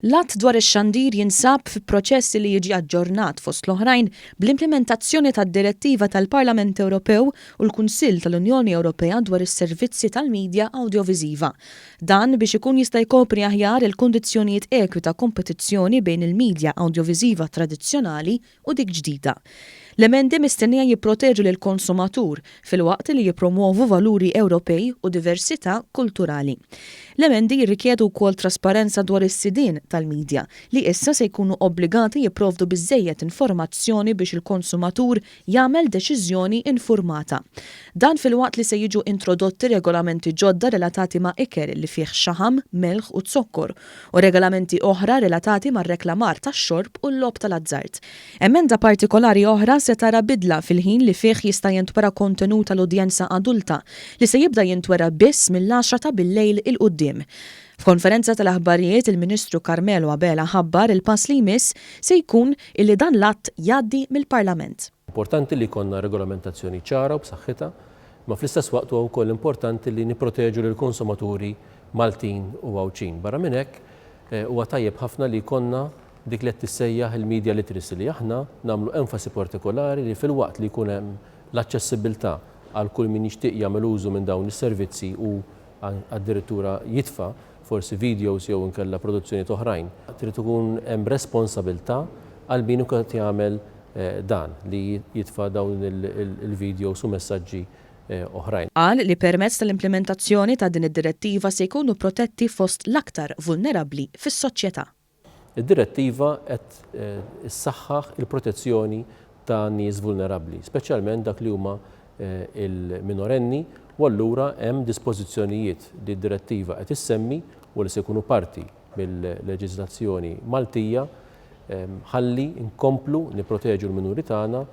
L-Att dwar ix-Xandir jinsab fi proċess li jiġi aġġornat fost l-oħrajn bl-implimentazzjoni tad-Direttiva tal-Parlament Ewropew u l-Kunsill tal-Unjoni Ewropea dwar is-servizzi tal-midja awdjoviżiva. Dan biex ikun jista' jkopri aħjar il-kundizzjonijiet ekwi ta' kompetizzjoni bejn il-midja awdjoviżiva tradizzjonali u dik ġdida. L-emendi mistennija jipproteġu lill-konsumatur filwaqt li jippromwovu valuri Ewropej u diversità kulturali. L-emendi jirrikjedu wkoll trasparenza dwar is-sidien tal-midja, li issa se jkunu obbligati jipprovdu biżżejjed informazzjoni biex il-konsumatur jagħmel deċiżjoni infurmata. Dan filwaqt li se jiġu introdotti regolamenti ġodda relatati ma' ikel li fih xaħam, melħ u zokkor u regolamenti oħra relatati mar-reklamar tax-xorb u l-logħob tal-azzard. Emenda partikolari oħra se tara bidla fil-ħin li fih jista' jintwera kontenut għal udjenza adulta, li se jibda jintwera biss mill-għaxra ta' billejl 'il quddiem. F'konferenza tal-aħbarijiet il-Ministru Carmelo Abela ħabbar il-pass li jmiss se jkun illi dan l-att jgħaddi mill-Parlament. Importanti li jkollna regolamentazzjoni ċara u b'saħħitha, imma fl-istess waqt huwa wkoll importanti li nipproteġu lill-konsumaturi Maltin u Għawdxin. Barra minn hekk, huwa tajjeb ħafna li jkollna dik li qed tissejjaħ il-media literacy li aħna nagħmlu enfasi partikolari li filwaqt li jkun hemm l-aċċessibbiltà għal kull min jixtieq jagħmel użu minn dawn is-servizzi u addirittura jitfa' forsi videos jew inkella produzzjonijiet oħrajn, trid ikun hemm responsabilità għal min ikun qed jagħmel dan li jitfa' dawn il-videos u messaġġi oħrajn. Qal li permezz tal-implimentazzjoni ta' din id-direttiva se jkunu protetti fost l-aktar vulnerabbli fis-soċjetà. Id-direttiva qed issaħħaħ il-protezzjoni ta' nies vulnerabbli, speċjalment dak li huma l-minorenni u allura hemm dispożizzjonijiet li d-direttiva qed issemmi u li se jkunu parti mill-leġiżlazzjoni Maltija ħalli nkomplu nipproteġu l-minuri tagħna.